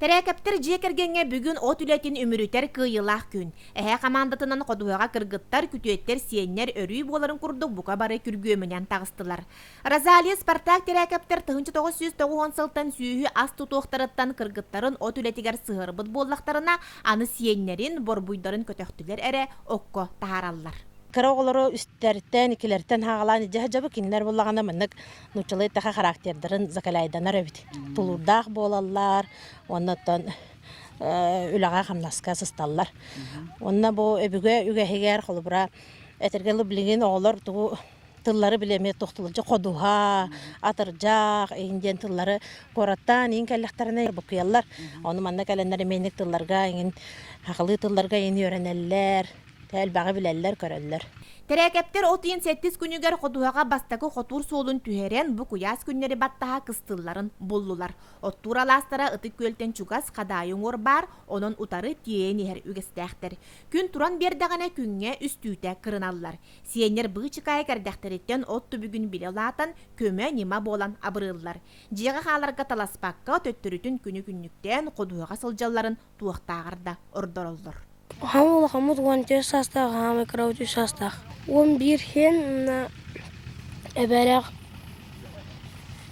Тэрээкэптэр дьиэ кэргэҥҥэ бүгүн от үлэтин үмүрүтэр кыайыылаах күн. Эһээ хамаандатынан ходуһаҕа кыргыттар, күтүөттэр, сиэннэр өрүү буоларын курдук бука бары күргүөмүнэн таҕыстылар. Розалия Спартак Тэрээкэптэр 1990 сылтан сүөһү ас тутуохтарыттан кыргыттарын от үлэтигэр сыһыарбыт буоллахтарына, аны сиэннэрин, борбуйдарын көтөхтүлэр эрэ окко таһаараллар. Кыра оҕолору үстэртэн, иккилэртэн хаалаан илдьэ сылдьабыт. Кинилэр буоллаҕына маннык нууччалыы эттэххэ характердарын закаляйданар эбит. Тулуурдаах буолаллар, уонна оттон үлэҕэ-хамнаска сысталлар. Уонна бу өбүгэ үгэһигэр холобура этэргэ дылы билигин оҕолор тугу тыллары билэ эмиэ тохтулуччу ходуһа, атырдьах иһин диэн тыллары куораттаан иин кэллэхтэринэ буккуйаллар. Ону манна кэлэннэр эмиэ тылларга иҥин сахалыы тылларга иин үөрэнэллэр. Элбэҕи билэллэр-көрөллөр. Тэрээкэптэр от ыйын сэттис күнүгэр ходуһаҕа бастакы хотуур суолун түһэрэн, бу куйаас күннэри баттаһа кыстыылларын буллулар. Оттуур алаастара Ытык Күөлтэн чугас Хадаайы уҥуор баар, онон утары тиэйэн иһэр үгэстээхтэр. Күн туран биэрдэҕинэ күҥҥэ үстүүтэ кырыналлар. Сиэннэр быычыкаайык эрдэхтэриттэн от түбүгүн билэ улаатан, көмө-ньыма буолан абырыыллар. Дьиэҕэ хааларга таласпакка, төттөрүтүн күнү-күннүктээн ходуһаҕа сылдьалларын туохтааҕар да ордороллор. Хаһан улахаммыт 14 саастаах, хаһан кырабыт 3 саастаах. 11 иһин уонна эбээлээх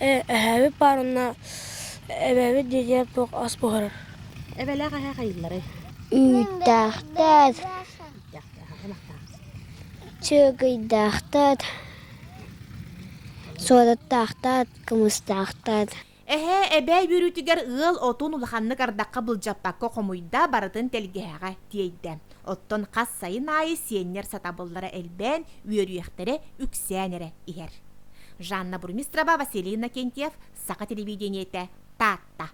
эһээбит баар уонна эбээбит диэтигэр туох ас буһарар. Эбэлээх эһээ хайыылларый? Үүттээхтэр, чыгыйдаахтар, суораттаахтар, кымыстаахтар. Эһээ, эбээ үөрүүтүгэр ыал отун улаханнык ардахха былдьаппакка хомуйда, барытын тэлгэһэҕэ тиэйдэ. Оттон хас сайын аайы сиэннэр сатабыллара элбээн, үөрүйэхтэрэ үксээн эрэ иһэр. Жанна Бурмистрова, Василий Иннокентьев, Саха телевидениетэ, Таатта.